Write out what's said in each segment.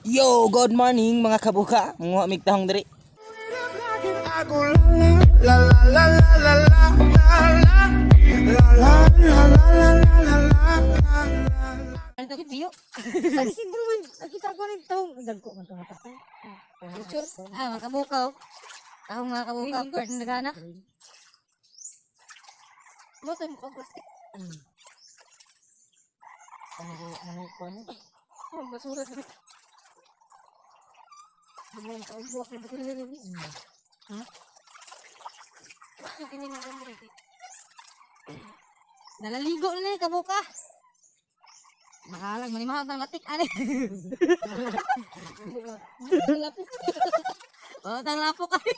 Yo, good morning mga kabuka. Manguha mig tahong diri. Ano to biyo? Sa Isidro man, nakita ko rin tahong. Dagko man to nga. Ah, mga kabukaw. Tahong mga kabukaw. Pwede nagana. Mo to mo plastic. Ano ko ano ko ano? Oh, basura sa. Ha? Nalaligo na ni kabuka. Makalang manimahal ng latik ani. Lapok. Oh, tang lapok ani.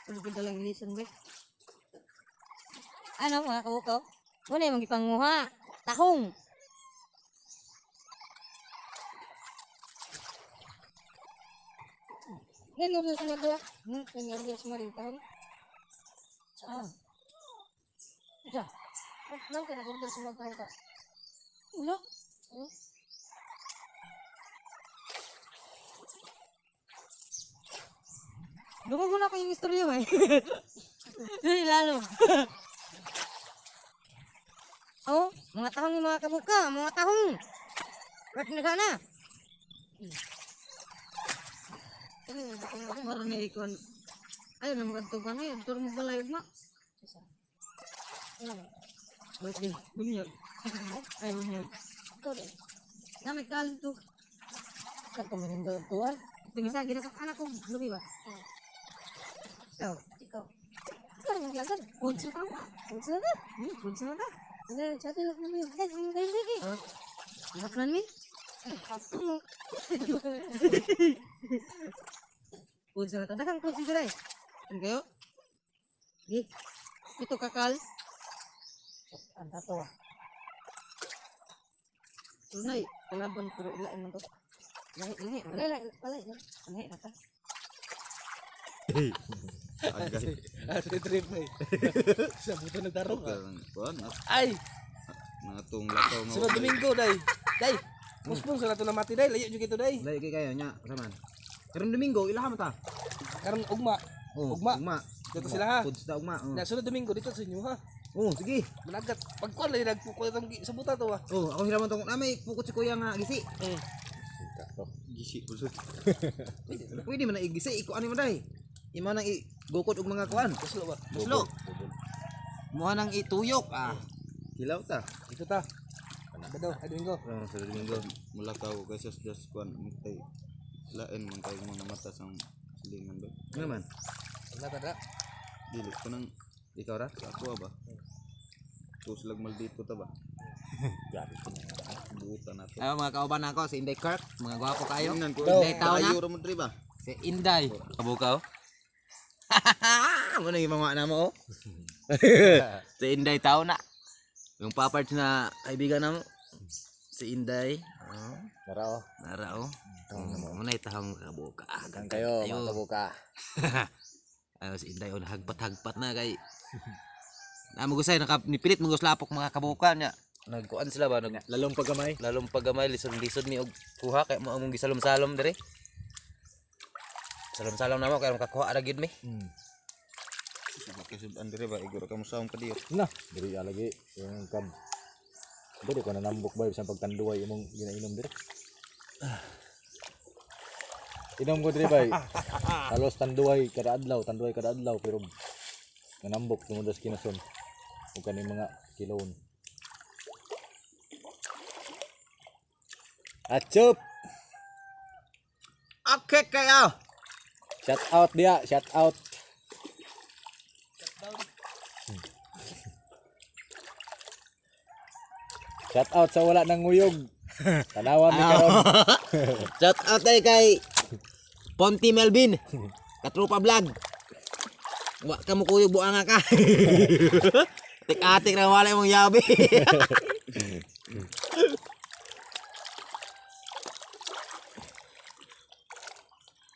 Tulog lang inisan ba? Ano mga kabukaw? Wala yung gipanguha. Tahong. Ngayon, order sa mga. Ngayon, order sa mga tahong. Saan? Isa. Nang ka nag-order sa mga tahong ka? Wala. Lumugo na ko yung istorya ba eh. Dali lalo. Oh, mga tahong yung mga kabuka, mga tahong. Ba't nagana? Meron na ikon. Ayun, ang mga tugan na yun. Turo mo balay ma. Bunyag. Ay, bunyag. Namay kalto. Kakamunin daw ito ah. Tingin sa ginasak anak ko. Lubi ba? Ikaw. Ikaw. Ikaw yung lagan. Kunsa ka. Kunsa na. Kunsa na. Hindi, sa atin lang naman yun. Hindi, hindi, hindi. Naklan mi? Kunsa na. Tanda kang kunsa dyan. Ano kayo? Ito kakal. Ang tato ah. Tunay, kalaban pero ilain man to. Lahi, lahi, lahi, lahi, lahi, lahi, nata. Agay. Ate trip na eh. Sa buto nagtarong ah. Kuan Ay, natong lakaw nga. sunod Domingo day. Day. Muspong sa nato na mati day, layo jud kito day. Layo kay kayo nya, saman. Karon Domingo ilaha mo ta. Karon ugma. Oh, Ugma. Ugma. Dito sila ha. Foods ta ugma. Oh, Na sunod Domingo dito sa inyo ha. oh sige. Managat. Pagkuan lang nagpuko itong sa buta to ah. Oh, ako sila mo tong na may pukot si kuya nga gisi. Gisi pulsod. Pwede man na igisi iko ani mo day. Imo nang igukod og mga kuan. Kuslo ba? Buslo. Mo nang ituyok ah. Hilaw ta. Dito ta. Sabado, ay Domingo. Oh, sa Domingo. Mulakaw kay sa das kuan tay lain man kay mga mata sang silingan ba. Ano man? Wala ta da. Dili ko nang Ikaw ra? sa ako ba. Tuslag maldito ta ba. Buta na to. Ayo mga kauban nako si Inday Kirk, mga gwapo kayo. Tingnan ko. Inday tao na. Ayo ra mo diri ba. Si Inday. Kabukaw. Mo na yung mga na mo. Oh. Si Inday tao na. Yung paparts na kaibigan na mo. Si Inday. Oh. Narao. Narao. Mo na itahong kabuka. Ah, Kan kayo, mga kabuka. Ayo si Inday on hagpat-hagpat na kay. Na magusay naka nipilit maguslapok mga kabuka niya. Nagkuan sila ba nag Lalong pagkamay. lalong paggamay lisod-lisod mi og kuha kay mo among gisalom-salom diri. Salom-salom na mo kay makakuha ra gyud mi. Makisud-an diri ba iguro ka mo saong kadiyo. Na, diri lagi yung kam. Diri ko nanambok ba bisan pagtanduay imong ginainom diri. Inom ko diri bay. Halos tanduay kada adlaw pero nanambok tungod sa kinason. Ug kaning mga kilon. Achup! Okay kayo. Shout out dia, shout out. Shout out sa wala nang nguyog. Tanawa mi karon. Shout out tayo kay Ponti Melvin. Katropa vlog. Wa ka mo kuyog buanga ka. Tik-atik na wala imong yabi.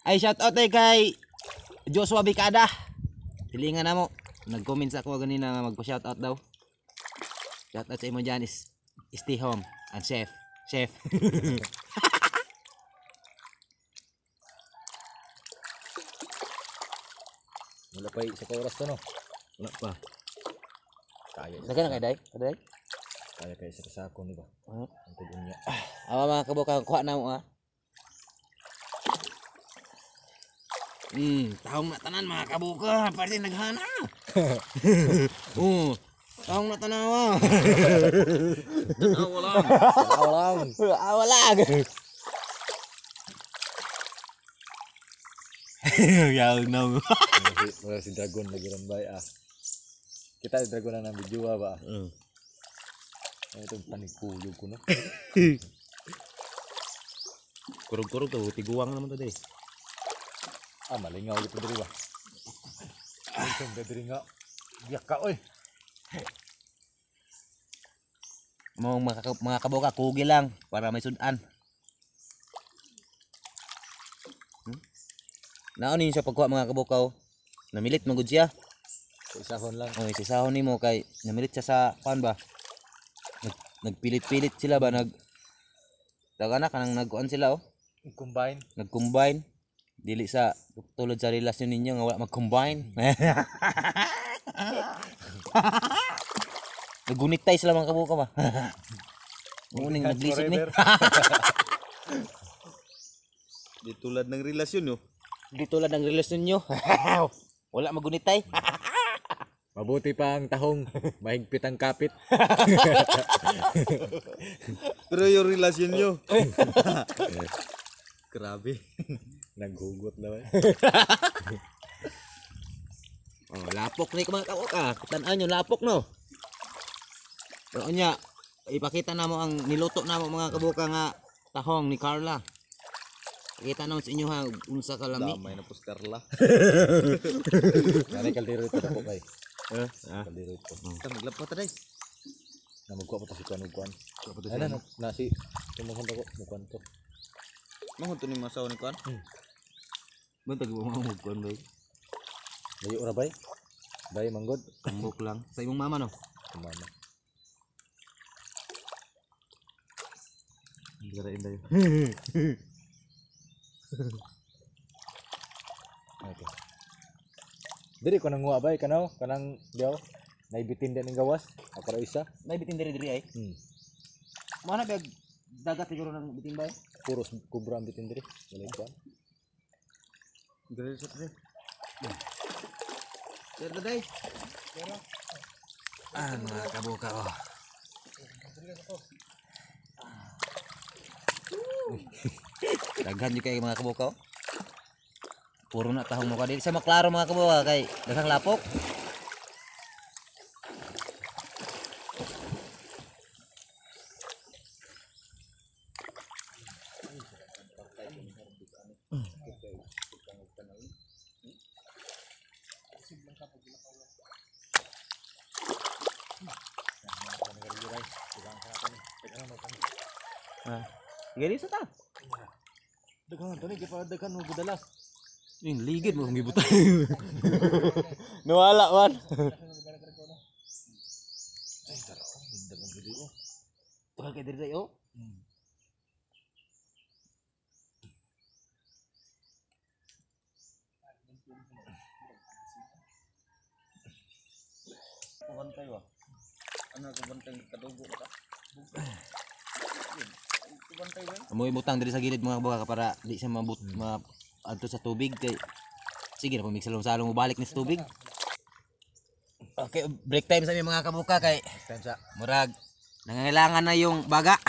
Ay shout out tayo kay Joshua Bicada. Hilingan na mo. Nag-comment sa ako ganina nga magpa-shout out daw. Shout out sa imo dyan is stay home and chef. Chef. Wala pa isa ka oras to no. Wala pa. Kaya. Dagan na kay day. Day. Kaya kay isa ka sako ni ba. Ang tugon niya. Awa mga kabuka, kuha na mo ah. Tahong na tanan mga kabuka, parte naghana. Tahong na tanawa. Wala. Wala. Yaw no. Wala si Dragon lagi rambay ah. Kita si Dragon na nang video ba. Ano itong panikuyog ko no. Kurog-kurog to, tiguang naman to day. Ah, malingaw ito diri ba. Ay, itong diri nga. Biyak ka oy. Mga mga kabuka, kugi lang para may sudan. Naon ninyo siya pagkuha mga kabukaw. Namilit magud siya. Sa isahon lang. Oh, isisahon nimo kay namilit siya sa kuan ba. Nagpilit-pilit sila ba nag Taga na kanang nagkuan sila oh. Combine. Nag-combine. Dili sa tulad sa relasyon ninyo nga wala mag-combine. Nagunitay sila mga kabuka ba. Nguning naglisod ni. Di tulad ng relasyon no. Di tulad ng relasyon nyo. Wala magunitay. Mabuti pa ang tahong, mahigpit ang kapit. Pero yung relasyon nyo. Grabe. Naghugot na ba? Oh, lapok ni mga kabuka. Tan-an nyo lapok no. Pero unya, ipakita na mo ang niluto na mo mga kabuka nga tahong ni Carla. Pakita na mo sa inyo ha unsa kalami. Damay na po si Carla. Nanay kaldero ito na po kay. Kaldero ito. Ta maglapot ta day. Na magkuha pa to si kuan ug kuan. Ay na na si tumuhon ako mukuan to. Manghud to ni masaw ni kuan. Bantag mo mga mugkon bay. Layo ra bay. Bay manggod. Tambok lang sa imong mama no. Mama. Garain dayo. Okay. Diri ko nanguha bay kanaw kanang diaw. Naibitin din ning gawas. Ako ra isa. May bitin diri diri ay. Mana bag dagat siguro ng bitin bay. Puros kubra ang bitin diri. Walay kuan. Garain sa pre. Sir day. Ah, mga kabuka oh. Daghan jud kay mga kabuka oh. Puro na tahong mukha dili sa maklaro mga kabuka kay daghang lapok. Gani sa ta. Daghan to ni kay para daghan mo gudalas. Yung ligid mo kung gibutan. Nawala man. Ay dara oh, dagang gid oh. Tukar kay diri oh. Kubantay ba? Ano kubantay kadugo ka? Kubantay ba? Amoy butang diri sa gilid mga kabuka para di siya mabut ma adto sa tubig kay sige na pumig salong-salong mo balik ni sa tubig. Okay, break time sa mi mga kabuka kay Time sa murag nangangailangan na yung baga.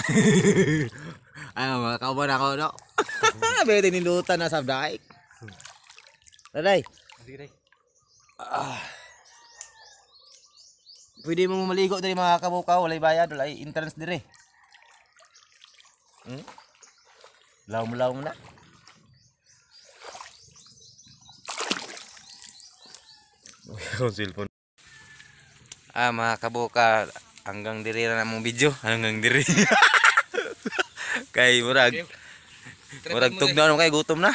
Ay mga kauban ako no. Bete nilutan na sa daik. Daday. Sige day. Pwede mo maligo diri mga kabuka, walay bayad, walay entrance diri. Law mo na. Akong cellphone. Ah, mga kabuka, hanggang diri na namong video, hanggang diri. Kay murag murag tugnaw na kay gutom na.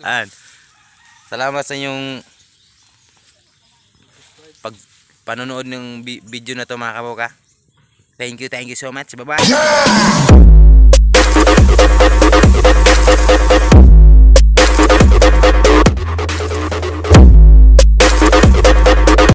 An. Salamat sa inyong pag panonood ng video na to mga kabuka. Thank you so much. Bye-bye.